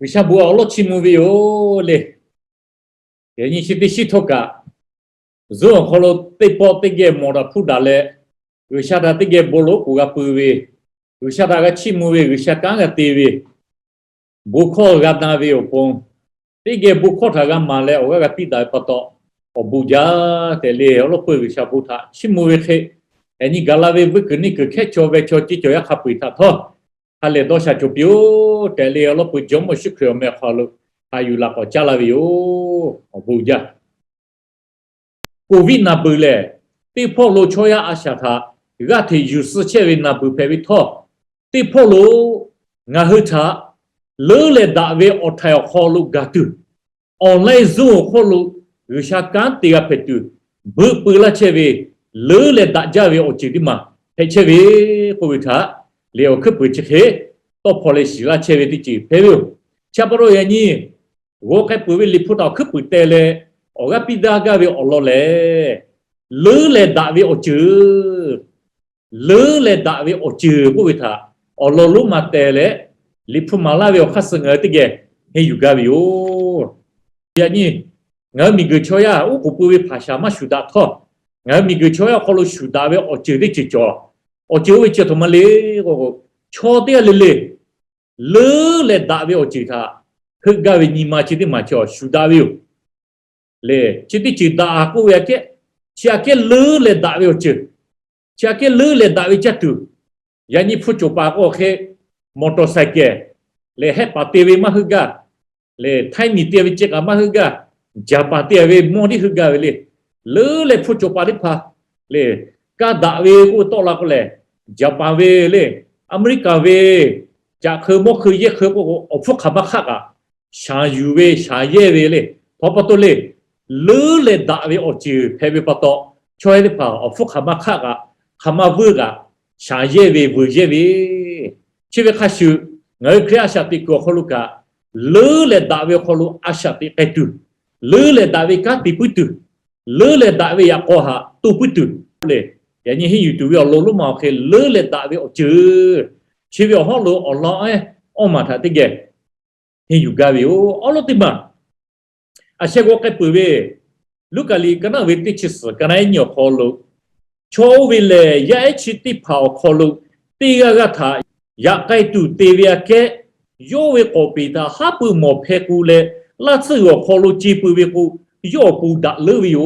G'uiˬsha bon awˬ lawn chiˇ mvuh ve yoˬ le. Yaꞈ nyi chi teˇ shiˉ htawˇ kaꞈ, Zoom awˬ hk'aw lo teˇ pawˆ teˇ geh mawˬ daꞈ hpuˇ daꞈ leh, G'uiˬsha htaꞈ teˇ geh bon lo k'oˍ g'a pui ve, G'uiˬsha htaꞈ g'a chiˇ mvuh ve, G'uiˬsha kanˉ g'a te ve, bon hkawˇ g'a na ve awˬ pon, teˇ geh bon hkawˇ htaꞈ g'a maˍ leh awˬ g'aˇ g'a piˇ daꞈ ve pa taw, awˬ bon jaˇ tehꞈ le, awˬ lawn peuˬ G'uiˬsha bon htaꞈ chiˇ mvuh ve hk'e, yaꞈ nyi gaˬ la ve vuiˇ kuiˬ neˇ kuiˬ hkehˉ chaw ve chaw ceˇ cawˬ yaˇ hk'a peu-eˬ htaꞈ htawˇ, ha lehˬ dawˇ sha cawˬ piˇ-oˆ tehꞈ le, awˬ lawn peuˬ Jawˇmawˇ Yeˍsuˆ Hkriꞈ awˬ meh awˬ hk'aw lo haꞈ yuˬ laꞈ k'awꞈ caˉ laˇ ve yoˬ. Awˬ bon jaˇ. Covid naˬ beuˬ lehˬ, teˇ hpawˇ lo chaw yaˇ a shaꞈ htaꞈ g'aˇ hteꞈ yuˬ suh chehˇ ve naˬ beuˬ hpehꞈ ve htawˇ, teˇ hpawˇ lo ngaˬ hui htaꞈ leuˉ leh daꞈ ve awˬ htaiˍ awˬ hk'aw lo gaˬ tuˬ, online Zoom awˬ hk'aw lo G'uiˬsha kanˉ te g'a hpehꞈ tuˬ, beuꞈ peu laˇ chehˇ ve, leuˉ leh daꞈ jaˇ ve awˬ ceuˬ teˇ maˬ hpehꞈ chehˇ ve k'oˆ ve htaꞈ lehˬ, awˬ hkuiˉ puiˍ chi hk'e tawˇ hpaw leh shiˍ laˇ chehˇ ve teˇ ceuˬ hpehꞈ ve yoˬ. Chi pa taw yaꞈ nyi g'aw k'ai peuˬ ve Liꞈ hpu htaꞈ awˬ hkuiˉ puiˍ teh leh awˬ g'aˇ piˇ daꞈ gaˇ ve awˬ lawn lehˬ, leuˉ leh daꞈ ve awˬ ceuˬ, leuˉ leh daꞈ ve awˬ ceuˬ k'oˆ ve htaꞈ awˬ lawn lonˉ ma teh leh, Liꞈ hpu maˍ laˇ ve awˬ hk'aˇ suh ngaˬ hui teˇ geh henˇ yuˬ gaˇ ve yoˬ. Yaꞈ nyi ngaˬ hui miˬguiˬ chaw yaˇ uˉ k'oˍ pui ve hpaˍ shaˍ maˇ shuˍ daꞈ htawˇ, ngaˬ hui miˬguiˬ chaw yaˇ awˬ hk'aw lo shuˍ daꞈ ve awˬ ceuˬ teˇ ceuˬ cawˬ. Awˬ ceuˬ oˇ ve chi htoꞈ ma le k'o, chaw teˇ g'aˇ le le leuˉ leh daꞈ ve awˬ ceuˬ htaꞈ heuˆ gaˇ ve nyi ma chi teˇ maˬ chaw shuˍ daꞈ ve yoˬ. Lehˬ, chi teˇ ceuˬ daꞈ k'oˆ ve aꞈ kehˉ, chi aꞈ kehˉ leuˉ leh daꞈ ve awˬ ceuˬ, chi aꞈ kehˉ leuˉ leh daꞈ ve caˇ tuˬ, yaꞈ nyi hpu cawˬ paˍ k'o hk'e, motorcycle lehˬ, hehˆ paˍ te ve maˇ heuˆ gaˇ, lehˬ, Htaiˇ miˬ te ve ceh kaꞈ maˇ heuˆ gaˇ, Jaˍpaˍ te ve mawˇ tiˉ heuˆ gaˇ ve le. Leuˉ leh hpu cawˬ paˍ teˇ hpaˍ lehˬ, kaˇ daꞈ ve k'oˆ ve tawˆ la k'o lehˬ, Jaˍpaˍ ve le, Aˍmeˍriˆkaˍ ve, caꞈ hk'eu mawˇ hk'eu yehˇ hk'eu k'oˆ k'o, awˬ hpfuhˇ hk'aˬ ma hk'aˆ kaꞈ shaˍ yuˬ ve shaˍ yehˇ ve le. Htaw pa taw le, leuˉ leh daꞈ ve awˬ ceuˬ hpehꞈ ve pa taw, chaw yaˇ teˇ hpaˍ awˬ hpfuhˇ hk'aˬ ma hk'aˆ kaꞈ, hk'aˬ ma vuiˇ kaꞈ shaˍ yehˇ ve vuiˬ yehˇ ve, chi ve hk'a shuˍ, ngaˬ hui Hkriꞈ a shaꞈ teꞈ kuiˬ awˬ hk'aw lo kaꞈ, leuˉ leh daꞈ ve awˬ hk'aw lo a shaꞈ teꞈ k'ai tuˬ, leuˉ leh daꞈ ve kanˉ te puiˉ tuˬ, leuˉ leh daꞈ ve yaꞈ k'aw haꞈ to puiˉ tuˬ le. Yaꞈ nyi henˇ yuˬ tuˬ ve awˬ lawn lonˉ ma awˬ hk'e leuˉ leh daꞈ ve awˬ ceuˬ, chi ve awˬ hawˉ lo awˬ lawn ehˉ awˬ maˬ htaꞈ teˇ geh henˇ yuˬ gaˇ ve yoˬ. Awˬ lawn teˇ maˬ, a sheh g'aw k'ai peuˬ ve Luˉkaꞈ liꞈ ka naˆ ve teˇ chi suhˍ ka naˆ ehˉ nyi awˬ hk'aw lo, chaw oˇ ve lehˬ yaˇ ehˉ chi teˇ hpaˍ awˬ hk'aw lo teˇ g'aˇ g'aˇ htaꞈ yaꞈ k'ai tuˬ te ve aꞈ kehˉ, yawˇ ve k'awꞈ peˍ htaꞈ haˉ pui mawˬ hpeh k'o leh, laˇ tsuhˇ g'uiˬ awˬ hk'aw lo ce pui ve k'o, yawˇ awˬ pon daꞈ leuˉ ve yoˬ.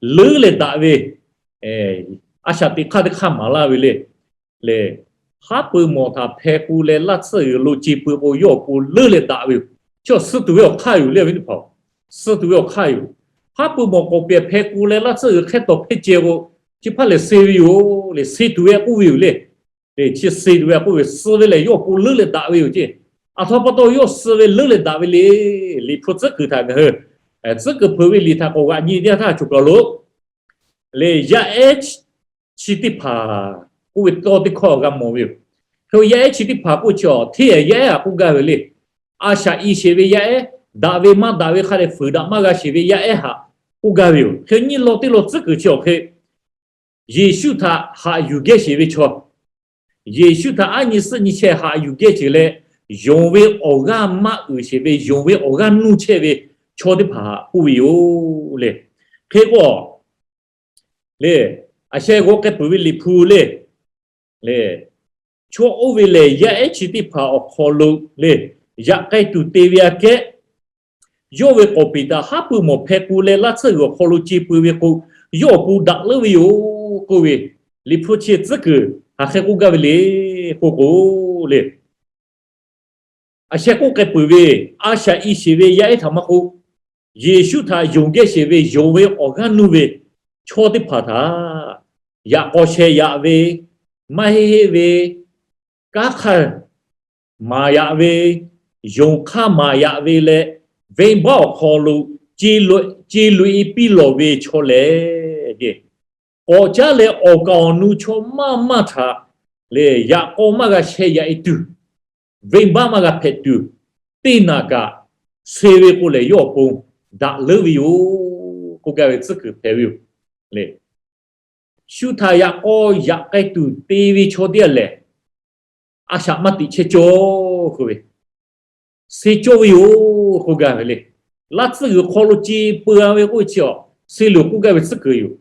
Leuˉ leh daꞈ ve a shaꞈ teꞈ hk'aˇ teˇ hk'aˇ maˍ laˇ ve le. Lehˬ, haˉ pui mawˬ htaꞈ hpeh k'o leh laˇ tsuhˇ g'uiˬ lo ce pui k'o, yawˇ awˬ pon leuˉ leh daꞈ ve yoˬ. Chi awˬ suh tuˬ ve awˬ hk'aˇ yoˬ le, awˬ viˉ teˇ hpaˍ-oˬ. Suh tuˬ ve awˬ hk'aˇ yoˬ. Haˉ pui mawˬ k'awꞈ peˍ hpeh k'o leh laˇ tsuhˇ g'uiˬ hk'e tawˍ hpehˇ ceh k'o, chi hpaˇ lehˬ suh ve yoˬ le, suh tuˬ ve k'oˆ ve yoˬ le. Lehˬ, chi suh tuˬ ve k'oˆ ve, suh ve lehˬ yawˇ awˬ pon leuˉ leh daꞈ ve yoˬ ceˇ. Aˬ htoꞈ pa taw yawˇ suh ve leuˉ leh daꞈ ve le. Liꞈ hpu tcuhˉ kuiˬ htaꞈ ngaˬ hui tcuhˉ kuiˬ hpeuꞈ ve liꞈ htaꞈ k'awꞈ g'aꞈ nyi teˇ yanˇ htaˇ choˬ kaˬ lo lehˬ, yaˇ ehˉ chi teˇ hpaˍ k'oˆ ve tawˇ teˇ hkawˇ g'a mawˬ ve yoˬ. Hk'e yaˇ ehˉ chi teˇ hpaˍ k'oˆ chi awˬ hteˇ yaˇ ehˉ haꞈ k'oˆ gaˇ ve le. A shaꞈ i sheˍ ve yaˇ ehˉ, daꞈ ve maˇ daꞈ ve hk'a dehꞈ fuiˍ daꞈ maˇ g'a sheˍ ve yaˇ ehˉ haꞈ k'oˆ gaˇ ve yoˬ. Hk'e nyiˇ law teˇ law tcuhˉ kuiˬ chi awˬ hk'e, Yeˍsuˆ htaꞈ haꞈ yuˬ geh sheˍ ve chaw, Yeˍsuˆ htaꞈ aˉ nyi suhˆ nyi chehˇ haꞈ yuˬ geh sheˍ leh, yonˍ ve awˬ g'aˇ maˇ uiˍ sheˍ ve, yonˍ ve awˬ g'aˇ nuˇ chehˇ ve chaw teˇ hpaˍ haꞈ k'oˆ ve yoˬ le. Hk'e k'o, le, a sheh g'aw k'ai peuˬ ve Liꞈ hpu le, le, chaw oˇ ve lehˬ yaˇ ehˉ chi teˇ hpaˍ awˬ hk'aw lo le, yaꞈ k'ai tuˬ te ve aꞈ kehˉ, yawˇ ve k'awꞈ peˍ htaꞈ haˉ pui mawˬ hpeh k'o leh laˇ tsuhˇ g'uiˬ awˬ hk'aw lo ce pui ve k'o, yawˇ awˬ pon daꞈ leuˉ ve yoˬ k'oˆ ve, Liꞈ hpu chi tcuhˉ kuiˬ hk'aˬ hk'e k'oˆ gaˇ ve le k'oˆ k'o le, a sheh k'oˆ k'ai peuˬ ve, a shaꞈ i sheˍ ve yaˇ ehˉ htaꞈ maˇ k'oˆ, Yeˍsuˆ htaꞈ yonˍ geh sheˍ ve yonˍ ve awˬ g'aˇ nuˇ ve chaw teˇ hpaˍ htaꞈ yaꞈ k'aw sheh yaꞈ ve, maˇ heˆ heˆ ve, kanˉ hk'aˇ maˍ yaꞈ ve, yonˍ hk'aˇ maˍ yaꞈ ve leh, venˇbaˆ awˬ hk'aw lo ce loꞈ e piˇ lawˬ ve chaw lehˬ, k'awꞈ caˉ leh awˬ kaˍ awˬ nu chaw maˇ maˇ htaꞈ lehˬ yaꞈ k'aw maˇ g'a sheh yaꞈ e tuˬ, venˇbaˆ maˇ g'a hpehꞈ tuˬ, teˇ naꞈ kaꞈ suh ve k'o lehˬ yawˇ awˬ pon daꞈ leuˉ ve yoˬ k'oˆ gaˇ ve tcuhˉ kuiˬ hpehꞈ ve yoˬ le. Shu htaꞈ yaꞈ k'aw yaꞈ k'ai tuˬ te ve chaw teˇ g'aˇ lehˬ, a shaꞈ maˇ teꞈ chehˇ cawˇ k'oˆ ve, suh cawˇ ve yoˬ k'oˆ gaˇ ve le. Laˇ tcuhˉ g'uiˬ hk'aw lo ce peu-a ve k'oˆ ve chi awˬ, suh loˬ k'oˆ gaˇ ve tcuhˉ kuiˬ yoˬ.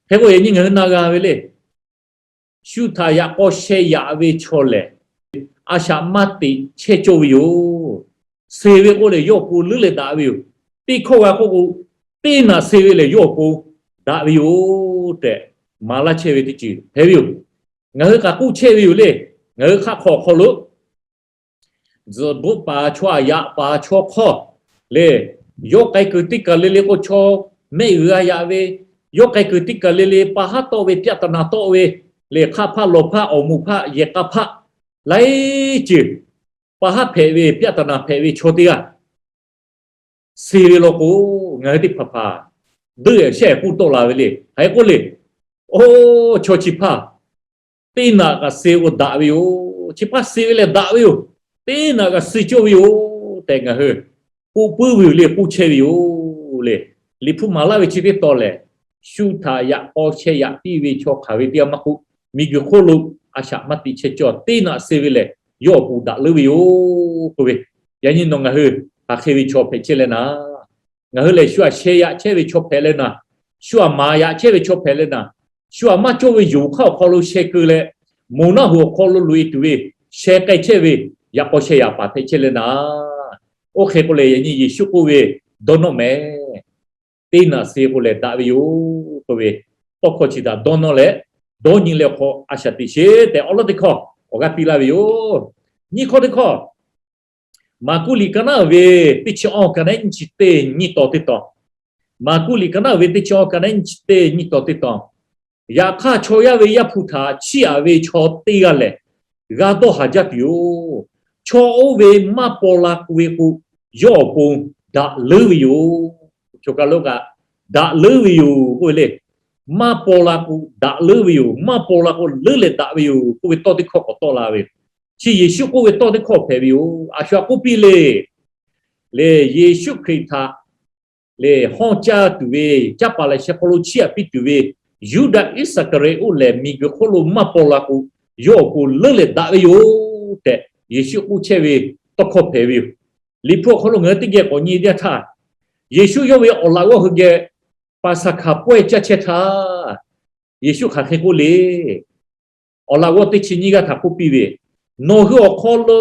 Hk'e k'o yaꞈ nyi ngaˬ hui na g'a ve le. Shu htaꞈ yaꞈ k'aw sheh yaꞈ ve chaw lehˬ, a shaꞈ maˇ teꞈ chehˇ cawˇ ve yoˬ. Suh ve k'oˆ lehˬ, yawˇ awˬ pon leuˉ leh daꞈ ve yoˬ. Teˇ hkawˇ g'a k'oˆ k'o, teˇ naꞈ suh ve lehˬ yawˇ awˬ pon daꞈ ve yoˬ tehꞈ, maˍ laˇ chehˇ ve teˇ ceuˬ hpehꞈ ve yoˬ. Ngaˬ hui k'aꞈ k'oˆ chehˇ ve yoˬ le. Ngaˬ hui hk'aˆ hk'aw awˬ hk'aw lo tzuhꞈ bvuhˆ paˍ chaw aꞈ yaꞈ paˍ chaw hk'awˇ le, yawˇ k'ai kuiˬ teˇ kaˬ le le k'o, chaw mehˆ g'uiˬ g'a yaꞈ ve, yawˇ k'ai kuiˬ teˇ kaˬ le le pa haˉ tawˆ ve, pyaˆ taˍ naˍ tawˆ ve le, hk'aˆ hpaˆ lawˬ hpaˆ awˬ moˍ hpaˆ yehˬ k'a hpaˆ laiˉ ceuˬ pa haˉ hpehꞈ ve, pyaˆ taˍ naˍ hpehꞈ ve chaw teˇ g'aˇ suh ve law k'o, ngaˬ hui teˇ hpaˍ hpaˍ deuˆ shehˆ k'oˆ tawˆ la ve le. Hk'e k'oˆ le, oˇ chaw chi hpaˇ teˇ naꞈ kaꞈ suh k'o daꞈ ve yoˬ. Chi hpaˇ suh ve lehˬ daꞈ ve yoˬ. Teˇ naꞈ kaꞈ suh cawˇ ve yoˬ tehꞈ ngaˬ hui k'oˆ puiˉ ve yoˬ le, k'oˆ chehˇ ve yoˬ le. Liꞈ hpu maˍ laˇ ve chi teˇ tawn lehˬ, shu htaꞈ yaꞈ k'aw sheh yaꞈ piˇ ve chaw hk'aˬ ve teˇ g'aˇ maˇ k'oˆ, miˬ guiˬ hk'oˆ lo a shaꞈ maˇ teꞈ chehˇ cawˇ, teˇ naꞈ suh ve lehˬ yawˇ awˬ pon daꞈ leuˉ ve yoˬ k'oˆ ve. Yaꞈ nyi nawˬ ngaˬ hui hk'aˬ hk'e ve chaw hpehꞈ chehˇ leh naˍ, ngaˬ hui lehˬ shu aꞈ sheh yaꞈ chehˇ ve chaw hpehꞈ leh naˍ, shu aꞈ maˍ yaꞈ chehˇ ve chaw hpehꞈ leh naˍ, shu aꞈ maˇ cawˇ ve yonˍ hk'aˇ awˬ hk'aw lo sheh keu leh, moˍ naˆ hoꞈ awˬ hk'aw lo loꞈ-e tuˬ ve sheh k'ai chehˇ ve, yaꞈ k'aw sheh yaꞈ paˍ hpehꞈ chehˇ leh naˍ. Oˇ hk'e k'o lehˬ, yaꞈ nyi Yeˍsuˆ k'oˆ ve, dawˇ nawˇ mehˍ. Teˇ naꞈ suh k'o lehˬ daꞈ ve yoˬ k'oˆ ve, tawˇ hkawˇ chi htaꞈ dawˇ nawˇ leh, dawˇ nyi leh awˬ hk'aw a shaꞈ teꞈ sheˍ tehꞈ awˉ lawˉ teˇ hkawˇ awˬ g'aˇ piˇ laˇ ve yoˬ. Nyiˇ hkawˇ teˇ hkawˇ, Maˍkuˆ liꞈ ka naˉ uiˍ ve teˇ chi awˇ ka naˉ nyiˇ chi teˇ nyiˇ taw teˇ tawn. Maˍkuˆ liꞈ ka naˉ uiˍ ve teˇ chi awˇ ka naˉ nyiˇ chi teˇ nyiˇ taw teˇ tawn. Yaꞈ hk'aˇ, chaw yaˇ ve Yaˇ hpu htaꞈ chiˇ aꞈ ve chaw teˇ g'aˇ lehˬ, g'a dawˇ haˍ jaˇ tuˬ yoˬ. Chaw oˇ ve maˇ paw la k'o ve k'o, yawˇ awˬ pon daꞈ leuˉ ve yoˬ. Choˬ kaˬ lo kaꞈ daꞈ leuˉ ve yoˬ k'oˆ ve le. Maˇ paw la k'o daꞈ leuˉ ve yoˬ. Maˇ paw la k'o leuˉ leh daꞈ ve yoˬ k'oˆ ve tawˇ teˇ hkawˇ k'awꞈ tawˆ la ve yoˬ. Chi Yeˍsuˆ k'oˆ ve tawˇ teˇ hkawˇ hpehꞈ ve yoˬ. A shu aꞈ k'oˆ piˇ le. Lehˬ, Yeˍsuˆ Hkriꞈ htaꞈ lehˬ hawˇ caˇ tuˬ ve, caˇ paˍ lehˬ sheh hk'aw lo chiˇ aꞈ piˇ tuˬ ve Yuˇdaꞈ Iˉsaˍkaˍriˍoˆ lehˬ, miˬ guiˬ hk'oˆ lo maˇ paw la k'o, yawˇ awˬ pon leuˉ leh daꞈ ve yoˬ tehꞈ Yeˍsuˆ k'oˆ chehˇ ve tawˇ hkawˇ hpehꞈ ve yoˬ. Liꞈ hpu awˬ hk'aw lo ngaˬ hui teˇ geh k'awꞈ nyi teˇ yanˇ htaˇ, Yeˍsuˆ yawˇ ve awˬ laꞈ g'awˇ hui geh Paˍsaˍhkaˍ pawehˇ caˇ chehˇ htaˇ, Yeˍsuˆ hk'aˬ hk'e k'oˆ le. Awˬ laꞈ g'awˇ teˇ chi nyiˇ g'aˇ htaꞈ k'oˆ piˇ ve, nawˬ hui awˬ hk'aw lo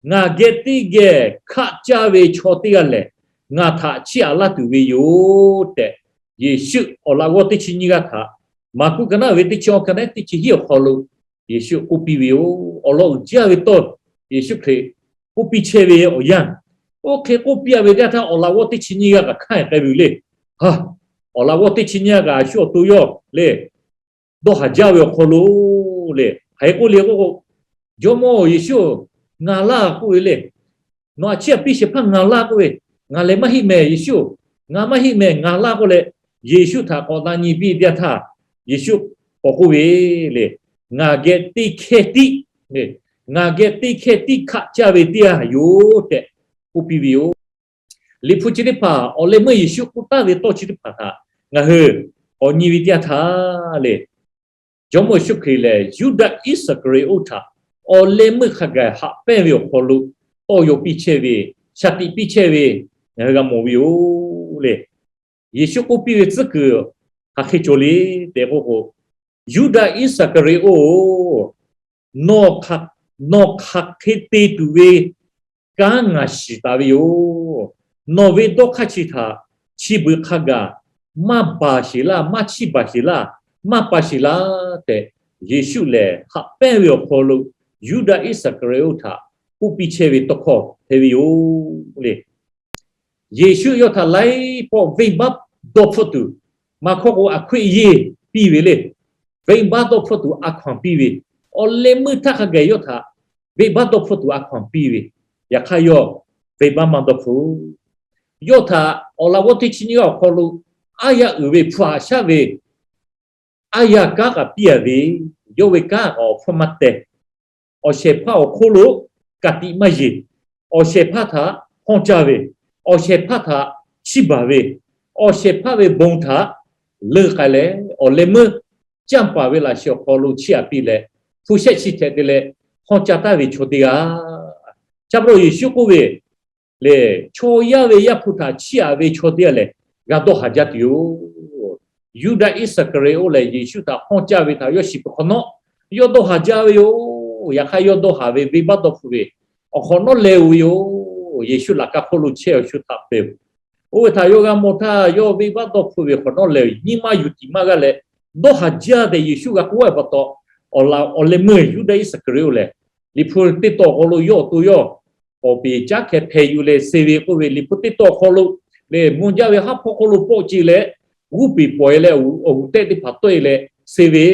ngaˬ geh teˇ geh hkaˆ caˇ ve chaw teˇ g'aˇ lehˬ, ngaˬ htaꞈ chiˇ aꞈ laˇ tuˬ ve yoˬ tehꞈ, Yeˍsuˆ awˬ laꞈ g'awˇ teˇ chi nyiˇ g'aˇ htaꞈ Maˍkuˆ ka naˉ ve teˇ chi awˇ ka naˉ teˇ chi hiˉ awˬ hk'aw lo Yeˍsuˆ k'oˆ piˇ ve yoˬ. Awˬ lawn uiˍ jaˇ ve tawˇ Yeˍsuˆ Hkriꞈ k'oˆ piˇ chehˇ ve awˬ yanˇ, oˇ hk'e k'oˆ piˇ-a ve teˇ yanˇ htaˇ, awˬ laꞈ g'awˇ teˇ chi nyiˇ g'aˇ kaꞈ hkanˇ k'ai ve yoˬ le. Awˬ laꞈ g'awˇ teˇ chi nyiˇ g'aˇ kaꞈ a shu awˬ to yawˇ le dawˇ haˍ jaˇ ve awˬ hk'aw lo le, hk'aˬ hk'e k'oˆ le k'o, Jawˇmawˇ-oˬ, Yeˍsuˆ-oˬ, ngaˬ laˇ k'oˆ ve le. Nawˬ aꞈ chiˇ aꞈ piˇ shehˍ hpaˇ ngaˬ laˇ k'oˆ ve, ngaˬ lehˬ maˇ heˆ mehˍ Yeˍsuˆ-oˬ, ngaˬ maˇ heˆ mehˍ, ngaˬ laˇ k'oˆ leh, Yeˍsuˆ htaꞈ k'awꞈ na nyi piˇ teˇ yanˇ htaˇ, Yeˍsuˆ k'awꞈ k'oˆ ve le, ngaˬ geh teˇ hkehˇ tiˉ, ngaˬ geh teˇ hkehˇ tiˉ hkaˆ caˇ ve teˇ g'aˇ yoˬ tehꞈ k'oˆ piˇ ve yoˬ. Liꞈ hpu chi teˇ hpaˍ awˬ leh meuˇ Yeˍsuˆ k'oˆ taˍ ve tawˇ chi teˇ hpaˍ htaꞈ ngaˬ hui k'awꞈ nyi ve teˇ yanˇ htaˇ le, Jawˇmawˇ Yeˍsuˆ Hkriꞈ lehˬ Yuˇdaꞈ Iˉsaˍkaˍriˍoˆ htaꞈ awˬ leh meuˇ hk'a gaˬ haꞈ pehnˇ ve awˬ hk'aw lo tawˇ yaw piˇ chehˇ ve, shaˍ tiꞈ piˇ chehˇ ve ngaˬ hui g'a mawˬ ve yoˬ le. Yeˍsuˆ k'oˆ piˇ ve tcuhˉ kuiˬ hk'aˬ hk'e cawˬ le tehꞈ k'oˆ k'o, Yuˇdaꞈ Iˉsaˍkaˍriˍoˆ-oˬ, nawˬ hk'aˬ hk'e te tuˬ ve kanˉ ngaˬ shiˍ taˍ ve yoˬ. Nawˬ ve dawˇ hk'aˇ chi htaꞈ chi beuꞈ hk'a gaˬ maˇ baˬ sheˍ laˇ, maˇ chiˇ baˬ sheˍ laˇ, maˇ pa sheˍ laˇ tehꞈ, Yeˍsuˆ lehˬ haꞈ pehnˇ ve awˬ hk'aw lo Yuˇdaꞈ Iˉsaˍkaˍriˍoˆ htaꞈ k'oˆ piˇ chehˇ ve tawˇ hkawˇ hpehꞈ ve yoˬ le. Yeˍsuˆ yawˇ htaꞈ laiˉ pawˆ venˇbaˆ dawˇ hpfuhˆ tuˬ, maˇ hkawˇ k'o, a hkoˆ yeˇ piˇ ve le. Venˇbaˆ dawˇ hpfuhˆ tuˬ a hkaw-anˬ piˇ ve, awˬ leh meuˇ htaˇ hk'a gaˬ yawˇ htaꞈ venˇbaˆ dawˇ hpfuhˆ tuˬ a hkaw-anˬ piˇ ve, yaꞈ hk'aˇ yawˇ venˇbaˆ maˇ dawˇ hpfuhˆ. Yawˇ htaꞈ awˬ laꞈ g'awˇ teˇ chi nyiˇ g'aˇ awˬ hk'aw lo aˉ yaˇ uiˍ ve hpu haꞈ shaˉ ve aˉ yaˇ kanˉ kaꞈ piˇ-a ve, yawˇ ve kanˉ kaꞈ awˬ hpfuhˇ maˇ teh. Awˬ shehˍ hpaˇ awˬ hk'oˆ lo ka tiꞈ maˇ yeˬ. Awˬ shehˍ hpaˇ htaꞈ hawˇ caˇ ve, awˬ shehˍ hpaˇ htaꞈ chiˇ baˬ ve, awˬ shehˍ hpaˇ ve bon htaꞈ leuˆ k'ai leh, awˬ leh meuˇ canˇ paˍ ve laꞈ sheh awˬ hk'aw lo chiˇ aꞈ piˇ leh, hpu shehˆ chi htehꞈ te leh hawˇ caˇ taˍ ve chaw teˇ g'aˇ. Cha pa taw Yeˍsuˆ k'oˆ ve, lehˬ, chaw yaˇ ve Yaˇ hpu htaꞈ chiˇ aꞈ ve chaw teˇ g'aˇ lehˬ, g'a dawˇ haˍ jaˇ tuˬ yoˬ. Yuˇdaꞈ Iˉsaˍkaˍriˍoˆ lehˬ, Yeˍsuˆ htaꞈ hawˇ caˇ ve htaꞈ yawˇ shiˍ peuˬ hk'awꞈ nawˉ, yawˇ dawˇ haˍ jaˇ ve yoˬ. Yaꞈ hk'aˇ, yawˇ dawˇ haˍ ve venˇbaˆ dawˇ hpfuhˆ ve awˬ hk'awꞈ nawˉ leh-oˬ ve yoˬ. Yeˍsuˆ laꞈ ka hk'oˆ lo chehˇ awˬ shu htaꞈ pehˬ. Oˇ ve htaꞈ yawˇ g'a mawˬ htaˇ, yawˇ venˇbaˆ dawˇ hpfuhˆ ve hk'awꞈ nawˉ leh, nyi ma yuˬ tiꞈ maˇ g'aˇ leh, dawˇ haˍ jaˇ tehꞈ Yeˍsuˆ g'a k'oˆ ve pa taw, awˬ laꞈ awˬ leh meuˇ Yuˇdaꞈ Iˉsaˍkaˍriˍoˆ lehˬ, Liꞈ hpu teˇ tawn awˬ hk'aw lo yawˇ awˬ to yawˇ k'awꞈ peˍ caˉ hkeh hpeh yuˬ leh suh ve k'oˆ ve, Liꞈ hpu teˇ tawn awˬ hk'aw lo lehˬ, mvuh jaˇ ve haˉ hpawˇ hk'oˆ lo pawˆ ce leh, g'uˇ peˍ pawˍ e leh awˬ g'uˬ tehˆ teˇ hpaˍ tawˆ e leh suh ve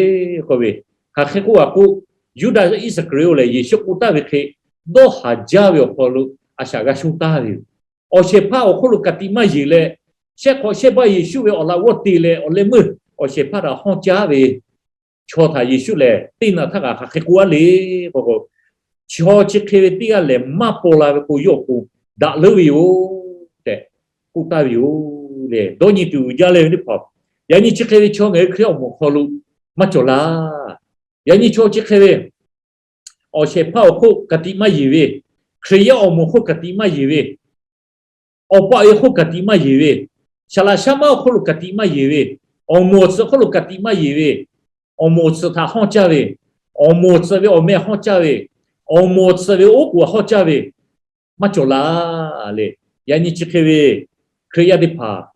k'oˆ ve, hk'aˬ hk'e k'oˆ a k'oˆ, Yuˇdaꞈ Iˉsaˍkaˍriˍoˆ lehˬ, Yeˍsuˆ k'oˆ taˍ ve hk'e dawˇ haˍ jaˇ ve awˬ hk'aw lo a shaꞈ g'a shonˇ taˍ ve yoˬ. Awˬ shehˍ hpaˇ awˬ hk'oˆ lo ka tiꞈ maˇ yeˬ leh, shehˆ hk'awꞈ shehˆ baˆ Yeˍsuˆ ve awˬ laꞈ g'awˇ te leh awˬ leh meuˇ awˬ shehˍ hpaˇ htaꞈ hawˇ caˇ ve chaw htaꞈ Yeˍsuˆ lehˬ, teˇ naꞈ htaˇ kaꞈ hk'aˬ hk'e k'oˆ a le k'o, chaw chi hk'e ve teˇ g'aˇ lehˬ maˇ paw la ve k'o, yawˇ awˬ pon daꞈ leuˉ ve yoˬ tehꞈ k'oˆ taˍ ve yoˬ le. Dawˇ nyi tuˬ uiˍ jaˇ leh ve teˇ hpaˍ, yaꞈ nyi chi hk'e ve chaw ngaˬ hui Hkriꞈ awˬ moˍ awˬ hk'aw lo maˇ cawˬ laˇ. Yaꞈ nyi chaw chi hk'e ve awˬ shehˍ hpaˇ awˬ hk'oˆ ka tiꞈ maˇ yeˬ ve, Hkriꞈ yaˇ awˬ moˍ hk'oˆ ka tiꞈ maˇ yeˬ ve, awˬ pa awˬ e hk'oˆ ka tiꞈ maˇ yeˬ ve, saˍ laꞈ shaˉ maˇ awˬ hk'oˆ lo ka tiꞈ maˇ yeˬ ve, awˬ moˍ awˬ tsuhꞈ hk'oˆ lo ka tiꞈ maˇ yeˬ ve, awˬ moˍ awˬ tsuhꞈ htaꞈ hawˇ caˇ ve, awˬ moˍ awˬ tsuhꞈ ve awˬ meh hawˇ caˇ ve, awˬ moˍ awˬ tsuhꞈ ve oˉ k'oˍ hawˇ caˇ ve maˇ cawˬ laˇ le. Yaꞈ nyi chi hk'e ve Hkriꞈ yaˇ teˇ hpaˍ,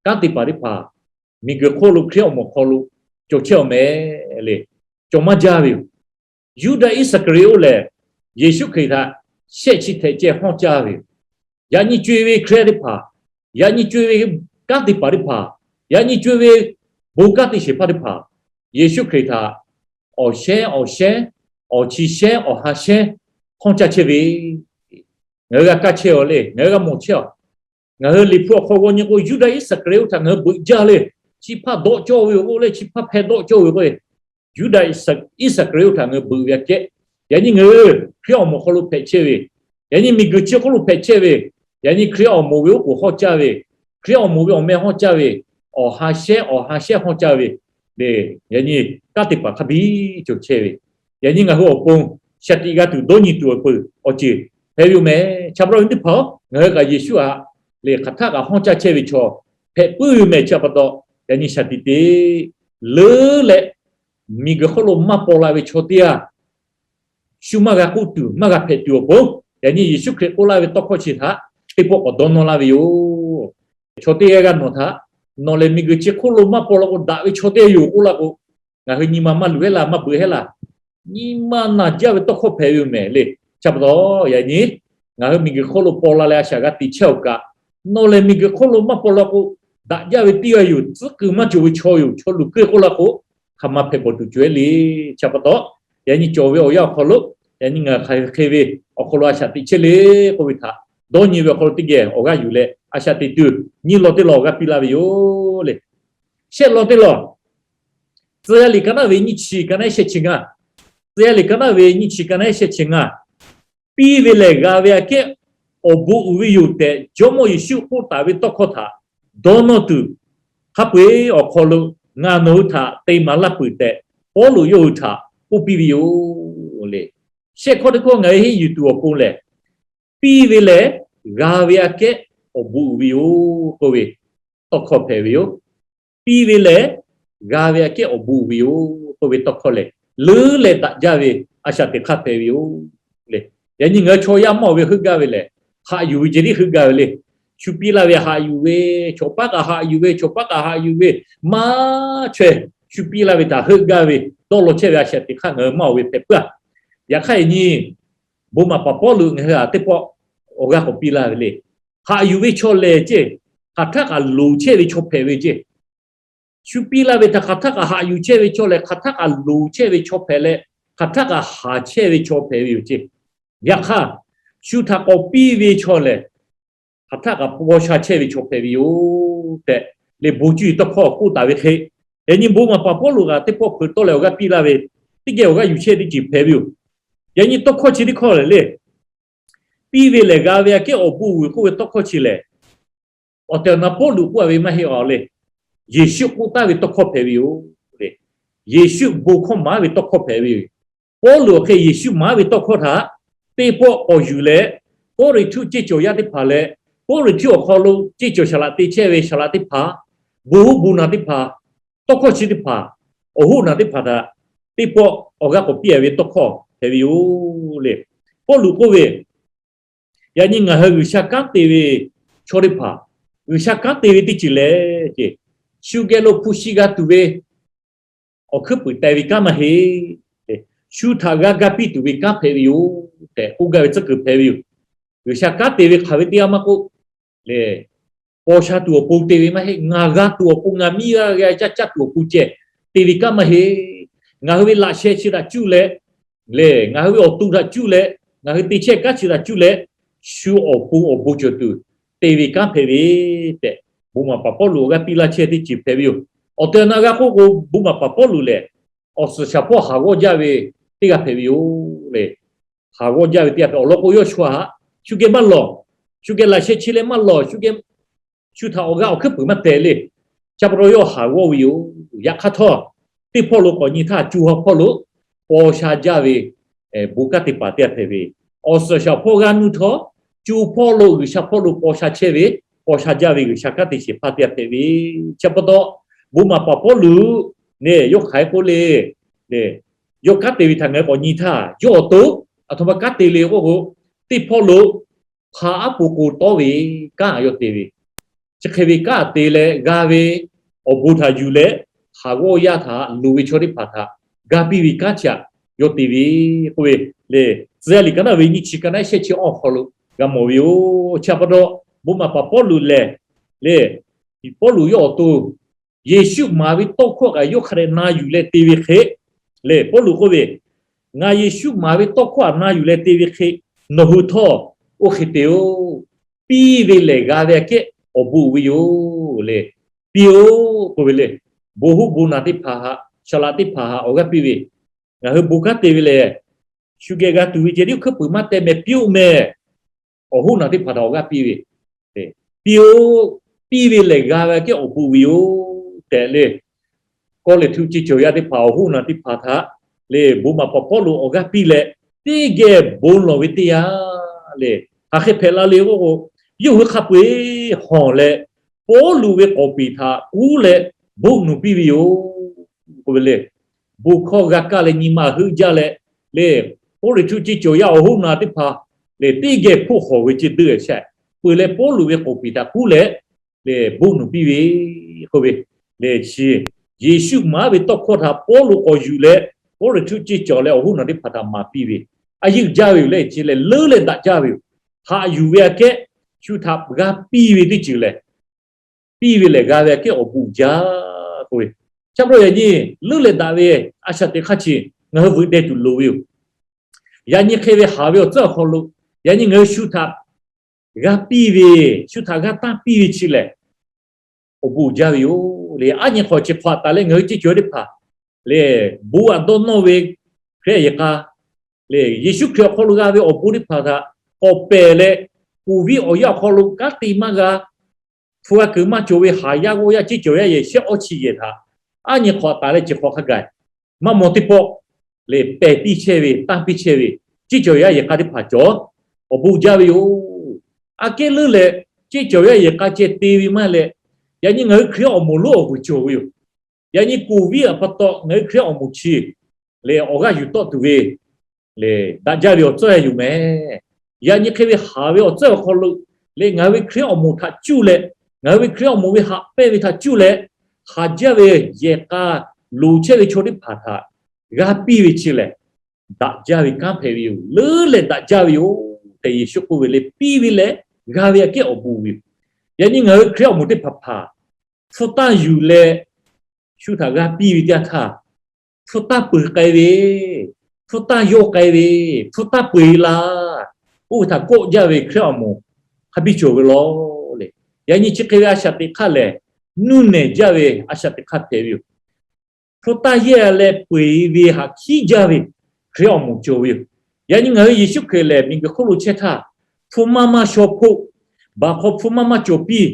kanˉ te paˍ teˇ hpaˍ, miˬguiˬ hk'oˆ lo Hkriꞈ awˬ moˍ awˬ hk'aw lo cawˬ chehˇ awˬ meh le, cawˬ maˇ jaˇ ve yoˬ. Yuˇdaꞈ Iˉsaˍkaˍriˍoˆ lehˬ, Yeˍsuˆ Hkriꞈ htaꞈ shehˆ chi htehꞈ ceh hawˇ caˇ ve yoˬ. Yaꞈ nyi co-e ve Hkriꞈ yaˇ teˇ hpaˍ, yaꞈ nyi co-e ve kanˉ te paˍ teˇ hpaˍ, yaꞈ nyi co-e ve bon kanˉ te shehˍ hpaˇ teˇ hpaˍ, Yeˍsuˆ Hkriꞈ htaꞈ awˬ shehnˉ awˬ shehnˉ, awˬ chi shehnˉ awˬ ha shehnˉ hawˇ caˇ chehˇ ve, ngaˬ hui g'a kaˇ chehˇ aˬ le, ngaˬ hui g'a mawˬ chehˇ aˬ. Ngaˬ hui Liꞈ hpu awˬ hk'aw g'aw nyi k'o, Yuˇdaꞈ Iˉsaˍkaˍriˍoˆ htaꞈ ngaˬ hui beuꞈ jaˇ le. Chi hpaˇ dawˆ cawˇ ve yoˬ k'oˆ leh, chi hpaˇ hpeh dawˆ cawˇ ve yoˬ k'oˆ ve, Yuˇdaꞈ Iˉsaˍkaˍriˍoˆ htaꞈ ngaˬ hui beuꞈ ve aꞈ kehˉ, yaꞈ nyi ngaˬ hui Hkriꞈ awˬ moˍ hk'aw lo hpehꞈ chehˇ ve, yaꞈ nyi miˬguiˬ chi hk'oˆ lo hpehꞈ chehˇ ve, yaꞈ nyi Hkriꞈ awˬ moˍ ve oˉ k'oˍ hawˇ caˇ ve, Hkriꞈ awˬ moˍ ve awˬ meh hawˇ caˇ ve, awˬ ha shehnˉ awˬ ha shehnˉ hawˇ caˇ ve le, yaꞈ nyi kanˉ te paˍ hk'a biˇ cawˬ chehˇ ve, yaꞈ nyi ngaˬ hui awˬ pon shaˍ tiꞈ g'a tuˬ dawˇ nyi tuˬ awˬ peuˬ awˬ ceuˬ hpehꞈ ve yoˬ meh. Cha pa taw ve teˇ hpaˍ-oˬ, ngaˬ hui kaꞈ Yeˍsuˆ htaꞈ lehˬ hk'aˬ htaˆ kaꞈ hawˇ caˇ chehˇ ve chaw hpehꞈ puiˉ ve meh. Chi pa taw, yaꞈ nyi shaˍ tiꞈ te leuˉ leh, miˬguiˬ hk'oˆ lo maˇ paw la ve chaw teˇ g'aˇ shu maˇ g'a k'oˆ tuˬ, maˇ g'a hpehꞈ tuˬ awˬ pon, yaꞈ nyi Yeˍsuˆ Hkriꞈ k'oˆ laˇ ve tawˇ hkawˇ chi htaꞈ teˇ pawˆ k'awꞈ dawˇ nawˇ laˇ ve yoˬ. Chaw teˇ g'aˇ g'aˇ nawˬ htaꞈ, nawˬ lehˬ miˬguiˬ chi hk'oˆ lo maˇ paw la k'o, daꞈ ve chaw teˇ g'aˇ yoˬ k'oˆ laˇ k'o, ngaˬ hui nyi ma maˇ luꞈ heˆ laˇ, maˇ beuꞈ heˆ laˇ. Nyi ma naˬ jaˇ ve tawˇ hkawˇ hpehꞈ ve yoˬ meh le. Chi pa taw, yaꞈ nyi ngaˬ hui miˬguiˬ hk'oˆ lo paw la leh a shaꞈ g'a teꞈ chehˇ awˬ kaꞈ, nawˬ lehˬ miˬguiˬ hk'oˆ lo maˇ paw la k'o, daꞈ jaˇ ve teˇ g'aˇ yoˬ, tcuhˉ kuiˬ maˇ cawˬ ve chaw yoˬ, chaw luˬ kuiˬ k'oˆ laˇ k'o, hk'aˬ ma hpehꞈ bawˬ tuˬ cawˬ e le. Chi pa taw, yaꞈ nyi cawˬ ve awˬ yanˇ awˬ hk'aw lo, yaꞈ nyi ngaˬ hk'aˬ hk'e ve awˬ hk'aw lo a shaꞈ teꞈ chehˇ le k'oˆ ve htaꞈ dawˇ nyi ve awˬ hk'aw lo teˇ geh awˬ g'aˇ yuˬ leh a shaꞈ teꞈ tuˬ nyi law teˇ law awˬ g'aˇ piˇ laˇ ve yoˬ le. Shehˆ law teˇ law, Tcuh yaˇ liꞈ ka naˉ ve nyiˇ chi ka naˉ shehˆ chi ngaˇ, Tcuh yaˇ liꞈ ka naˉ ve nyiˇ chi ka naˉ shehˆ chi ngaˇ, piˇ ve lehˬ g'a ve aꞈ kehˉ awˬ bon uiˍ ve yoˬ tehꞈ, Jawˇmawˇ Yeˍsuˆ k'oˆ taˍ ve tawˇ hkawˇ htaꞈ dawˇ nawˇ tuˬ, hk'a peu-eˬ awˬ hk'aw lo ngaˬ nawˬ hui htaꞈ te maˍ laˇ peuˬ tehꞈ, Pawˇluꞈ yawˇ hui htaꞈ k'oˆ piˇ ve yoˬ le. Shehˆ hkawˇ teˇ hkawˇ ngaˬ hui henˇ yuˬ tuˬ awˬ pon lehˬ, piˇ ve lehˬ g'a ve aꞈ kehˉ awˬ bon uiˍ ve yoˬ k'oˆ ve tawˇ hkawˇ hpehꞈ ve yoˬ. Piˇ ve lehˬ g'a ve aꞈ kehˉ awˬ bon uiˍ ve yoˬ k'oˆ ve tawˇ hkawˇ lehˬ, leuˉ leh daꞈ jaˇ ve a shaꞈ teꞈ hk'aˇ hpehꞈ ve yoˬ le. Yaꞈ nyi ngaˬ hui chaw yaˇ maˇ oˬ ve heuˆ gaˇ ve lehˬ, haꞈ yuˬ ve ceh tiˉ heuˆ gaˇ ve le. Shu piˇ laˇ ve haꞈ yuˬ ve, chaw paˉ kaꞈ haꞈ yuˬ ve, chaw paˉ kaꞈ haꞈ yuˬ ve, maˇ chaweh shu piˇ laˇ ve htaꞈ heuˆ gaˇ ve dawˇ law chehˇ ve a shaꞈ teꞈ hk'aˇ ngaˬ hui maˇ oˬ ve hpehꞈ puiˉ-a. Yaꞈ hk'aˇ yaꞈ nyi bon maˍ paˍ Pawˇluꞈ ngaˬ hui htaꞈ teˇ pawˆ awˬ g'aˇ k'awꞈ piˇ laˇ ve le. Haꞈ yuˬ ve chaw lehˬ ceˇ, hk'aˬ htaˆ kaꞈ loˍ chehˇ ve chaw hpehꞈ ve ceˇ. Shu piˇ laˇ ve htaꞈ hk'aˬ htaˆ kaꞈ haꞈ yuˬ chehˇ ve chaw lehˬ, hk'aˬ htaˆ kaꞈ loˍ chehˇ ve chaw hpehꞈ leh, hk'aˬ htaˆ kaꞈ haˍ chehˇ ve chaw hpehꞈ ve yoˬ ceˇ. Yaꞈ hk'aˇ, shu htaꞈ k'awꞈ piˇ ve chaw lehˬ, hk'aˬ htaˆ kaꞈ paw sha chehˇ ve chaw hpehꞈ ve yoˬ tehꞈ, leh bon cuˇ yiˍ tawˇ hkawˇ k'oˆ taˍ ve hk'e, yaꞈ nyi bon maˍ paˍ Pawˇluꞈ kaꞈ teˇ pawˆ hpeuꞈ tawˆ leh awˬ g'aˇ piˇ laˇ ve, teˇ geh awˬ g'aˇ yuˬ chehˇ teˇ ceuˬ hpehꞈ ve yoˬ. Yaꞈ nyi tawˇ hkawˇ chi teˇ hkawˇ lehˬ le, piˇ ve lehˬ g'a ve aꞈ kehˉ awˬ bon uiˍ k'oˆ ve tawˇ hkawˇ chi lehˬ, awˬ tehˬ awˬ na Pawˇluꞈ k'oˆ a ve maˇ heˆ a le. Yeˍsuˆ k'oˆ taˍ ve tawˇ hkawˇ hpehꞈ ve yoˬ le. Yeˍsuˆ bon hkawˇ maˍ ve tawˇ hkawˇ hpehꞈ ve yoˬ. Pawˇluꞈ awˬ hk'e Yeˍsuˆ maˍ ve tawˇ hkawˇ htaꞈ teˇ pawˆ k'awꞈ yuˬ leh, Kawˇrenˍhtuˆ ceˇ cawˬ yaˇ teˇ hpaˍ leh, Kawˇrenˍhtuˆ awˬ hk'aw lo ceˇ cawˬ shaˍ laꞈ te chehˇ ve shaˍ laꞈ teˇ hpaˍ, bon hoˉ bon naˬ teˇ hpaˍ, tawˇ hkawˇ chi teˇ hpaˍ, awˬ hoˉ naˬ teˇ hpaˍ htaꞈ teˇ pawˆ awˬ g'aˇ k'awꞈ piˇ a ve tawˇ hkawˇ hpehꞈ ve yoˬ le. Pawˇluꞈ k'oˆ ve, Yaꞈ nyi ngaˬ hui G'uiˬsha kanˉ te ve chaw teˇ hpaˍ, G'uiˬsha kanˉ te ve teˇ ceuˬ lehˬ, shu geh lo hpu shi g'a tuˬ ve awˬ hkuiˉ puiˍ teh ve kanˉ maˇ heˆ. Shu htaꞈ g'a ga piˇ tuˬ ve kanˉ hpehꞈ ve yoˬ tehꞈ k'oˆ gaˇ ve tcuhˉ kuiˬ hpehꞈ ve yoˬ. G'uiˬsha kanˉ te ve hk'aˬ ve teˇ g'aˇ maˇ k'oˆ lehˬ, paw sha tuˬ awˬ pon te ve maˇ heˆ. Ngaˬ g'a tuˬ awˬ pon, ngaˬ miˇ g'a g'a caˇ caˇ tuˬ awˬ pon ceh te ve kanˉ maˇ heˆ. Ngaˬ hui ve laꞈ sheh chi htaꞈ cuˇ leh, lehˬ ngaˬ hui ve awˬ to htaꞈ cuˇ leh, ngaˬ hui te chehˇ kanˉ chi htaꞈ cuˇ leh, shu awˬ pon awˬ bon cawˬ tuˬ te ve kanˉ hpehꞈ ve tehꞈ, bon maˍ paˍ Pawˇluꞈ awˬ g'aˇ piˇ laˇ chehˇ teˇ ceuˬ hpehꞈ ve yoˬ. Awˬ tehˬ awˬ na g'a k'oˆ k'o, bon maˍ paˍ Pawˇluꞈ lehˬ, awˬ suhˍ shaˍ hpawˇ haˍ g'awˇ jaˇ ve teˇ g'aˇ hpehꞈ ve yoˬ le. Haˍ g'awˇ jaˇ ve teˇ g'aˇ hpehꞈ. Awˬ lawn k'o, yawˇ shu haꞈ, shu geh maˇ lawˬ, shu geh laꞈ sheh chi leh maˇ lawˬ, shu geh shu htaꞈ awˬ g'aˇ awˬ hkuiˉ puiˍ maˇ teh le. Chi pa taw yawˇ haˍ g'awˇ ve yoˬ. Yaꞈ hk'aˇ htawˇ, teˇ hpawˇ lo k'awꞈ nyi htaˇ, co ha hpawˇ lo paw sha jaˇ ve bon kanˉ te paˍ teˇ g'aˇ hpehꞈ ve, awˬ suhˍ shaˍ hpawˇ g'aˇ nuˇ htawˇ, co hpawˇ lo G'uiˬsha hpawˇ lo paw sha chehˇ ve, paw sha jaˇ ve G'uiˬsha kanˉ te shehˍ hpaˇ teˇ g'aˇ hpehꞈ ve. Chi pa taw, bon maˍ paˍ Pawˇluꞈ lehˬ, yawˇ hk'aˬ hk'e k'oˆ le, lehˬ, yawˇ kanˉ te ve htaꞈ ngaˬ hui k'awꞈ nyi htaˇ, yawˇ awˬ to aˬ htoꞈ ma kanˉ te le k'oˆ k'o, teˇ hpawˇ lo hpa aˉ po k'o tawˇ ve kanˉ yawˇ te ve, chi hk'e ve kanˉ te leh g'a ve awˬ bon htaꞈ yuˬ leh, haˍ g'awˇ yaˇ htaꞈ loˍ ve chaw teˇ hpaˍ htaꞈ ga piˇ ve kanˉ chi htaꞈ yawˇ te ve k'oˆ ve lehˬ, Tcuh yaˇ liꞈ ka naˉ ve nyiˇ chi ka naˉ shehˆ chi awˬ hk'aw lo g'a mawˬ ve yoˬ. Chi pa taw, bon maˍ paˍ Pawˇluꞈ lehˬ, lehˬ, Pawˇluꞈ yawˇ awˬ to Yeˍsuˆ maˍ ve tawˇ hkawˇ kaꞈ yawˇ hk'a dehꞈ na yuˬ leh te ve hk'e, lehˬ, Pawˇluꞈ k'oˆ ve, Ngaˬ Yeˍsuˆ maˍ ve tawˇ hkawˇ htaꞈ na yuˬ leh te ve hk'e, nawˬ hui htawˇ oˇ hk'e te-oˬ. Piˇ ve lehˬ g'a ve aꞈ kehˉ awˬ bon uiˍ ve yoˬ le. Piˇ-oˆ k'oˆ ve le. Bon hoˉ bon naˬ teˇ hpaˍ htaꞈ, shaˍ laꞈ teˇ hpaˍ htaꞈ awˬ g'aˇ piˇ ve, ngaˬ hui bon kanˉ te ve lehˬ, shu geh g'a tuˬ ve ceh tiˉ hkuiˉ puiˍ maˇ teh meh, piˇ-oˆ meh. Awˬ hoˉ naˬ teˇ hpaˍ htaꞈ awˬ g'aˇ piˇ ve, piˇ-oˆ. Piˇ ve lehˬ g'a ve aꞈ kehˉ awˬ bon uiˍ ve yoˬ tehꞈ le. Kawˇrenˍhtuˆ ceˇ cawˬ yaˇ teˇ hpaˍ, awˬ hoˉ naˬ teˇ hpaˍ htaꞈ lehˬ, bon maˍ paˍ Pawˇluꞈ awˬ g'aˇ piˇ leh, teˇ geh bon lawˬ ve teˇ yanˇ lehˬ, hk'aˬ hk'e hpehꞈ la le k'oˆ k'o, yawˇ hui hk'a peu-eˬ hawˬ leh, Pawˇluꞈ ve k'awˍ piˍ htaꞈ k'uˉ leh boˆ nuˬ piˇ ve yoˬ k'oˆ ve le. Bon hkawˇ g'a kaˇ leh nyi ma heuˆ jaˇ leh, lehˬ, Kawˇrenˍhtuˆ ceˇ cawˬ yaˇ awˬ hoˉ naˬ teˇ hpaˍ lehˬ, teˇ geh hpoˆ hawˬ ve ceh deuˆ-e shehˍ, peuˬ leh Pawˇluꞈ ve k'awˍ piˍ htaꞈ k'uˉ leh, lehˬ, boˆ nuˬ piˇ ve k'oˆ ve lehˬ, chi Yeˍsuˆ maˍ ve tawˇ hkawˇ htaꞈ Pawˇluꞈ k'awꞈ yuˬ leh, Kawˇrenˍhtuˆ ceˇ cawˬ leh awˬ hoˉ naˬ teˇ hpaˍ htaꞈ maˍ piˇ ve, a yeˇ uiˍ jaˇ ve yoˬ leh, chi lehˬ leuˉ leh daꞈ jaˇ ve yoˬ. Haꞈ yuˬ ve aꞈ kehˉ shu htaꞈ g'a piˇ ve teˇ ceuˬ lehˬ, piˇ ve lehˬ g'a ve aꞈ kehˉ awˬ bon uiˍ jaˇ k'oˆ ve. Chi pa taw yaꞈ nyi leuˉ leh daꞈ ve a shaꞈ teꞈ hk'aˇ chi ngaˬ hui veuꞈ deh tuˬ loˍ ve yoˬ. Yaꞈ nyi hk'e ve haˍ ve awˬ tcuhˉ awˬ hk'aw lo, yaꞈ nyi ngaˬ hui shu htaꞈ g'a piˇ ve, shu htaꞈ g'a tanˇ piˇ ve chi lehˬ, awˬ bon uiˍ jaˇ ve yoˬ le. Aˉ nyi hk'awꞈ chi hk'awꞈ taˍ leh ngaˬ hui ceˇ cawˬ teˇ hpaˍ lehˬ, bon aꞈ dawˇ nawˇ ve Hkriꞈ yaˇ yehˬ k'a lehˬ, Yeˍsuˆ Hkriꞈ awˬ hk'aw lo g'a ve awˬ bon teˇ hpaˍ htaꞈ k'awꞈ pehˬ leh, koˍviˆ awˬ yanˇ awˬ hk'aw lo kanˉ te maˇ g'a, hpu g'a kuiˬ maˇ cawˬ ve haˍ yaˇ g'awˇ yaˇ ceˇ cawˬ yaˇ yehˬ shehˆ awˇ chi yehˬ htaꞈ, aˉ nyi hk'awꞈ taˍ leh chi hk'awꞈ hk'a gaˬ maˇ maw teˇ pawˆ lehˬ, pehˬ piˇ chehˇ ve, tanˇ piˇ chehˇ ve ceˇ cawˬ yaˇ yehˬ k'a teˇ hpaˍ cawˬ, awˬ bon jaˇ ve yoˬ. Aꞈ kehˉ leuˉ leh ceˇ cawˬ yaˇ yehˬ k'a ceh te ve maˇ leh, yaꞈ nyi ngaˬ hui Hkriꞈ awˬ moˍ lonˉ awˬ vuiˬ cawˬ ve yoˬ. Yaꞈ nyi koˍviˆ aꞈ pa taw ngaˬ hui Hkriꞈ awˬ moˍ chi lehˬ, awˬ g'aˇ yuˬ tawˆ tuˬ ve lehˬ, daꞈ jaˇ ve awˬ tcuhˉ yuˬ meh. Yaꞈ nyi hk'e ve haˍ ve awˬ tcuhˉ awˬ hk'aw lo lehˬ, ngaˬ hui ve Hkriꞈ awˬ moˍ htaꞈ cuˇ leh, ngaˬ hui ve Hkriꞈ awˬ moˍ ve haꞈ pehnˇ ve htaꞈ cuˇ leh, haˍ jaˇ ve yehˬ k'a loˍ chehˇ ve chaw teˇ hpaˍ htaꞈ g'a piˇ ve chi lehˬ, daꞈ jaˇ ve kanˉ hpehꞈ ve yoˬ. Leuˉ leh daꞈ jaˇ ve yoˬ tehꞈ Yeˍsuˆ k'oˆ ve leh, piˇ ve lehˬ g'a ve aꞈ kehˉ awˬ bon uiˍ ve yoˬ. Yaꞈ nyi ngaˬ hui Hkriꞈ awˬ moˍ teˇ hpaˍ hpaˍ hpu tanˇ yuˬ leh shu htaꞈ g'a piˇ ve teˇ yanˇ htaˇ, hpu tanˇ peuˬ k'ai ve, hpu tanˇ yawˇ k'ai ve, hpu tanˇ peu-eˬ la, oˇ ve htaꞈ kawˆ jaˇ ve Hkriꞈ awˬ moˍ hk'a biˇ cawˬ ve law le. Yaꞈ nyi chi hk'e ve a shaꞈ teꞈ hk'aˇ lehˬ, nuˇ nehˬ jaˇ ve a shaꞈ teꞈ hk'aˇ hpehꞈ ve yoˬ. Hpu tanˇ yehˇ leh peu-eˬ ve htaꞈ hkiˉ jaˇ ve Hkriꞈ awˬ moˍ cawˬ ve yoˬ. Yaꞈ nyi ngaˬ hui Yeˍsuˆ Hkriꞈ lehˬ, miˬguiˬ hk'oˆ lo chehˇ htaˇ, hpu maˇ maˇ shaw hpoˆ, baˬ hk'aw hpu maˇ maˇ cawˬ piˇ,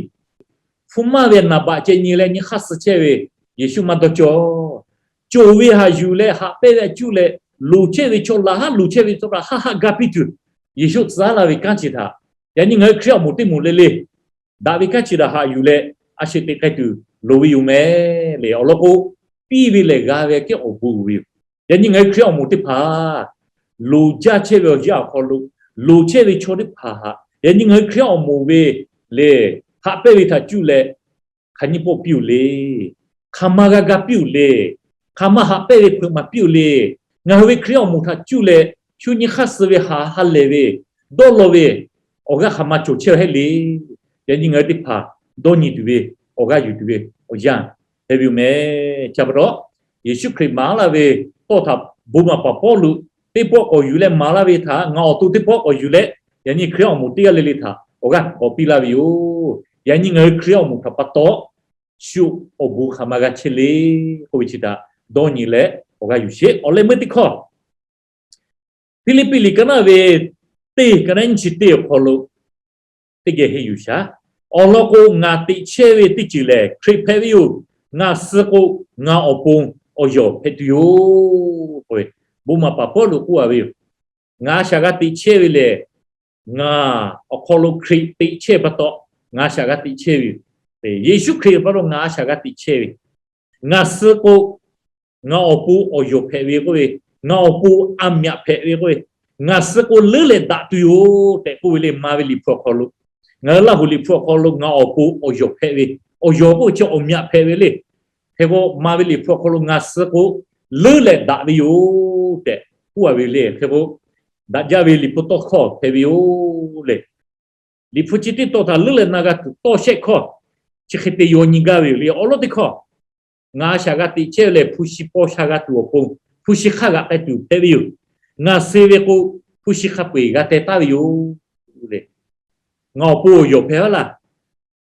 hpu maˇ ve naˍ baꞈ ceh nyi leh nyi hk'aˇ suh chehˇ ve Yeˍsuˆ maˇ dawˇ cawˬ. Cawˬ ve haꞈ yuˬ leh haꞈ pehnˇ ve aꞈ cuˇ leh loˍ chehˇ ve chaw laˬ haˉ loˍ chehˇ ve chaw htaꞈ haˆ haˆ ga piˇ tuˬ, Yeˍsuˆ tcuh laˇ ve kanˉ chi htaꞈ Yaꞈ nyi ngaˬ hui Hkriꞈ awˬ moˍ teˇ moˍ le le, daꞈ ve kanˉ chi htaꞈ haꞈ yuˬ leh a shu teꞈ k'ai tuˬ loˍ ve yoˬ mehˍ le. Awˬ lawn k'o, piˇ ve lehˬ g'a ve kehˉ awˬ bon uiˍ ve yoˬ. Yaꞈ nyi ngaˬ hui Hkriꞈ awˬ moˍ teˇ hpaˍ loˍ jaˇ chehˇ ve awˬ yanˇ awˬ hk'aw lo, loˍ chehˇ ve chaw teˇ hpaˍ htaꞈ yaꞈ nyi ngaˬ hui Hkriꞈ awˬ moˍ ve le, haꞈ pehnˇ ve htaꞈ cuˇ leh, hk'aˬ nyiˇ pawˆ piˇ-oˬ le. Hk'aˬ ma g'a ga piˇ-oˬ le. Hk'aˬ ma haꞈ pehnˇ ve hpeuꞈ maˍ piˇ-oˬ le. Ngaˬ hui ve Hkriꞈ awˬ moˍ htaꞈ cuˇ leh, shu nyi hk'aˇ suh ve ha ha lehˬ ve, dawˇ law ve, awˬ g'aˇ hk'aˬ ma cawˬ chehˇ hehˉ le. Yaꞈ nyi ngaˬ hui teˇ hpaˍ dawˇ nyi tuˬ ve, awˬ g'aˇ yuˬ tuˬ ve awˬ yanˇ hpehꞈ ve yoˬ mehˍ. Chi pa taw, Yeˍsuˆ Hkriꞈ maˍ laˇ ve tawˇ htaꞈ bon maˍ paˍ Pawˇluꞈ teˇ pawˆ k'awꞈ yuˬ leh maˍ laˇ ve htaꞈ ngaˬ awˬ to teˇ pawˆ k'awꞈ yuˬ leh, yaꞈ nyi Hkriꞈ awˬ moˍ teˇ g'aˇ le le htaꞈ awˬ g'aˇ k'awꞈ piˇ laˇ ve yoˬ. Yaꞈ nyi ngaˬ hui Hkriꞈ awˬ moˍ htaꞈ pa taw, shu awˬ bon hk'aˬ ma g'a chehˇ le k'oˆ ve chi htaꞈ dawˇ nyi leh awˬ g'aˇ yuˬ sheˍ. Awˬ leh meuˇ teˇ hkawˇ, Hpiˇliˇpiˆ liꞈ ka naˆ ve teˇ ka naˆ nyiˇ chi teˇ awˬ hk'aw lo teˇ geh henˇ yuˬ shaˍ. Awˬ lawn k'o, ngaˬ teꞈ chehˇ ve teˇ ceuˬ lehˬ Hkriꞈ hpehꞈ ve yoˬ. Ngaˬ suh k'o, ngaˬ awˬ pon awˬ yawˬ hpehꞈ tuˬ yoˬ. Bon maˍ paˍ Pawˇluꞈ k'oˆ a ve yoˬ. Ngaˬ a shaꞈ g'a teꞈ chehˇ ve lehˬ, ngaˬ awˬ hk'aw lo Hkriꞈ teꞈ chehˇ pa taw, ngaˬ a shaꞈ g'a teꞈ chehˇ ve yoˬ. Yeˍsuˆ Hkriꞈ pa taw ngaˬ a shaꞈ g'a teꞈ chehˇ ve, ngaˬ suh k'o, ngaˬ awˬ pon awˬ yawˬ hpehꞈ ve k'oˆ ve, ngaˬ awˬ pon a myaꞈ hpehꞈ ve k'oˆ ve, ngaˬ suh k'o leuˉ leh daꞈ tuˬ yoˬ tehꞈ k'oˆ ve le. Maˍ ve Liꞈ hpu awˬ hk'aw lo, ngaˬ hui Laˇ huˍ Liꞈ hpu awˬ hk'aw lo ngaˬ awˬ pon awˬ yawˬ hpehꞈ ve, awˬ yawˬ k'oˆ ve chi awˬ myaꞈ hpehꞈ ve le. Hk'e k'o, maˍ ve Liꞈ hpu awˬ hk'aw lo ngaˬ suh k'o leuˉ leh daꞈ ve yoˬ tehꞈ k'oˆ a ve le. Hk'e k'o, daꞈ jaˇ ve Liꞈ hpu tawˇ hkawˇ hpehꞈ ve yoˬ le. Liꞈ hpu chi teˇ tawn htaꞈ leuˉ leh na g'a tuˬ tawˇ shehˆ hkawˇ chi hk'e te yaw nyi gaˇ ve yoˬ le. Awˬ lawn teˇ hkawˇ, ngaˬ a shaꞈ g'a teꞈ chehˇ ve lehˬ, hpu shi paw sha g'a tuˬ awˬ pon hpu shi hk'aˇ g'aꞈ k'ai tuˬ hpehꞈ ve yoˬ. Ngaˬ suh ve k'o, hpu shi hk'a peu-eˬ g'a teh taˉ ve yoˬ le. Ngaˬ awˬ pon awˬ yawˬ hpehꞈ a laˇ.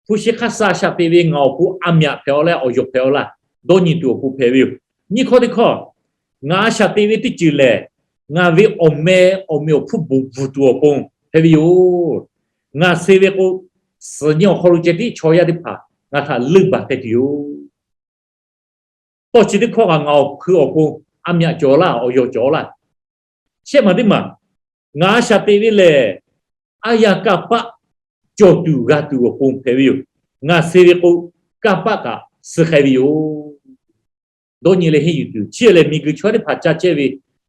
Hpu shi hk'aˇ suh a shaꞈ teꞈ ve ngaˬ awˬ pon a myaꞈ hpehꞈ a leh awˬ yawˬ hpehꞈ a laˇ. Dawˇ nyi tuˬ awˬ pon hpehꞈ ve yoˬ. Nyiˇ hkawˇ teˇ hkawˇ, ngaˬ a shaꞈ teꞈ ve teˇ ceuˬ lehˬ, ngaˬ ve awˬ meh awˬ meh awˬ hpfuhˇ bon bvuhˬ tuˬ awˬ pon hpehꞈ ve yoˬ. Ngaˬ suh ve k'o, suhˍ nyi awˬ hk'aw lo ceh tiˉ chaw yaˇ teˇ hpaˍ ngaˬ htaꞈ leuˆ baˬ teh tuˬ yoˬ. Tawˇ chi teˇ hkawˇ kaꞈ ngaˬ awˬ hkui awˬ pon a myaꞈ cawˬ laˇ, awˬ yawˬ cawˬ laˇ. Shehˆ maˬ teˇ maˬ, ngaˬ a shaꞈ teꞈ ve lehˬ, aˉ yanˇ kanˇ paˆ cawˬ tuˬ g'a tuˬ awˬ pon hpehꞈ ve yoˬ. Ngaˬ suh ve k'o, kanˇ paˆ kaꞈ suh k'ai ve yoˬ. Dawˇ nyi leh henˇ yuˬ tuˬ, chi lehˬ miˬguiˬ chaw yaˇ teˇ hpaˍ ca chehˇ ve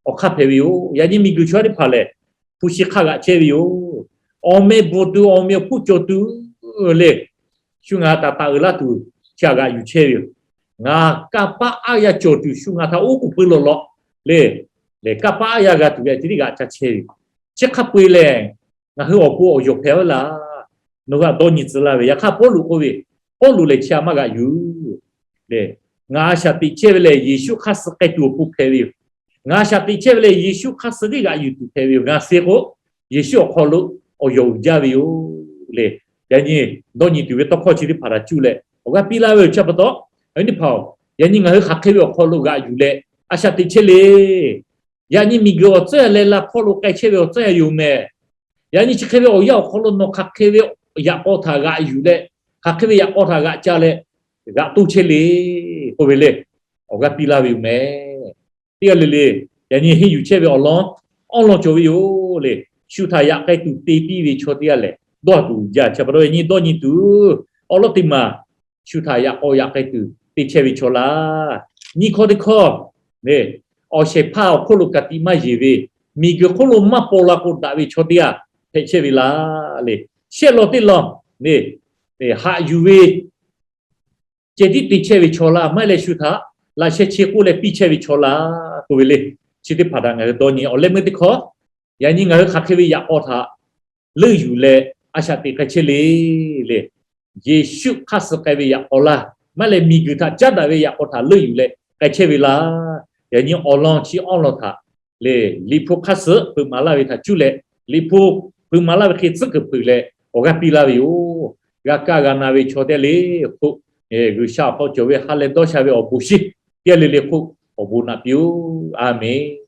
awˬ hk'aˇ hpehꞈ ve yoˬ. Yaꞈ nyi miˬguiˬ chaw yaˇ teˇ hpaˍ lehˬ, hpu shi hk'aˇ g'aꞈ chehˇ ve yoˬ. Awˬ meh bvuhˬ tuˬ awˬ meh awˬ hpfuhˇ cawˬ tuˬ le, shu ngaˬ taˍ taˍ uiˍ laˇ tuˬ chi htaꞈ g'aꞈ yuˬ chehˇ ve yoˬ. Ngaˬ kanˇ paˆ aˉ yanˇ cawˬ tuˬ shu ngaˬ htaꞈ oˉ k'oˍ pui lawꞈ lawꞈ le, lehˬ kanˇ paˆ aˉ yanˇ g'a tuˬ ve ceh tiˉ g'aꞈ ca chehˇ ve yoˬ. Chi hk'a peu-eˬ lehˬ, ngaˬ hui awˬ pon awˬ yawˬ hpehꞈ a laˇ. Nawˬ hui htaꞈ dawˇ nyi tcuh laˇ ve, yaꞈ hk'aˇ Pawˇluꞈ k'oˆ ve, Pawˇluꞈ lehˬ chi htaꞈ maˇ g'aꞈ yuˬ le. Ngaˬ a shaꞈ teꞈ chehˇ ve lehˬ, Yeˍsuˆ hk'aˇ suh k'ai tuˬ awˬ pon hpehꞈ ve yoˬ. Ngaˬ a shaꞈ teꞈ chehˇ ve lehˬ, Yeˍsuˆ hk'aˇ suh tiˉ g'aꞈ yuˬ tuˬ hpehꞈ ve yoˬ. Ngaˬ suh k'o, Yeˍsuˆ awˬ hk'aw lo awˬ yawˬ uiˍ jaˇ ve yoˬ le. Yaꞈ nyi dawˇ nyi tuˬ ve tawˇ hkawˇ chi teˇ hpaˍ htaꞈ cuˇ leh awˬ g'aˇ piˇ laˇ ve yoˬ. Chi pa taw, awˬ viˉ teˇ hpaˍ-oˬ, yaꞈ nyi ngaˬ hui hk'aˬ hk'e ve awˬ hk'aw lo g'aꞈ yuˬ leh a shaꞈ teꞈ chehˇ le. Yaꞈ nyi miˬguiˬ awˬ tcuhˉ leh la hpawˇ lo k'ai chehˇ ve awˬ tcuhˉ yoˬ mehˍ. Yaꞈ nyi chi hk'e ve awˬ yanˇ awˬ hk'aw lo nawˬ hk'aˬ hk'e ve yaꞈ k'aw htaꞈ g'aꞈ yuˬ leh, hk'aˬ hk'e ve yaꞈ k'aw htaꞈ g'aꞈ ca leh g'aꞈ toˇ chehˇ le k'oˆ ve le, awˬ g'aˇ piˇ laˇ ve yoˬ mehˍ. Teˇ g'aˇ le le, yaꞈ nyi henˇ yuˬ chehˇ ve awˬ lawn awˬ lawn cawˬ ve yoˬ le. Shu htaꞈ yaꞈ k'ai tuˬ te piˇ ve chaw teˇ g'aˇ lehˬ, dawˇ tuˬ jaˇ. Chi pa taw yaꞈ nyi dawˇ nyi tuˬ awˬ lawn teˇ maˬ shu htaꞈ yaꞈ k'aw yaꞈ k'ai tuˬ te chehˇ ve chaw laˇ. Nyiˇ hkawˇ teˇ hkawˇ, awˬ shehˍ hpaˇ awˬ hk'oˆ lo ka tiꞈ maˇ yeˬ ve, miˬguiˬ hk'oˆ lo maˇ paw la k'o daꞈ ve chaw teˇ g'aˇ hpehꞈ chehˇ ve laˇ le. Shehˆ lawn teˇ lawn haꞈ yuˬ ve ceh tiˉ te chehˇ ve chaw laˇ, maˇ heˆ leh shu htaꞈ laꞈ sheh chi k'oˆ leh piˇ chehˇ ve chaw laˇ k'oˆ ve le. Chi teˇ hpaˍ htaꞈ ngaˬ hui dawˇ nyi. Awˬ leh meuˇ teˇ hkawˇ, yaꞈ nyi ngaˬ hui hk'aˬ hk'e ve yaꞈ k'aw htaꞈ leuˆ yuˬ leh a shaꞈ teꞈ k'ai chehˇ le le. Yeˍsuˆ hk'aˇ suh k'ai ve yaꞈ k'aw laˇ, maˇ heˆ leh miˬguiˬ htaꞈ caˉ daꞈ ve yaꞈ k'aw htaꞈ leuˆ yuˬ leh k'ai chehˇ ve laˇ. Yaꞈ nyi awˬ lawn chi awˬ lawn htaꞈ le, Liꞈ hpu hk'aˇ suh hpeuꞈ maˍ laˇ ve htaꞈ cuˇ leh, Liꞈ hpu hpeuꞈ maˍ laˇ ve hk'e tcuhˉ kuiˬ hpeuꞈ leh awˬ g'aˇ piˇ laˇ ve yoˬ. G'a kaˇ g'a na ve chaw teˇ g'aˇ le hk'oˆ, G'uiˬsha awˬ hk'aw cawˬ ve ha leh dawˇ sha ve awˬ bon shinˉ teˇ g'aˇ le le hk'oˆ awˬ bon naꞈ piˇ-oˬ. A menˬ.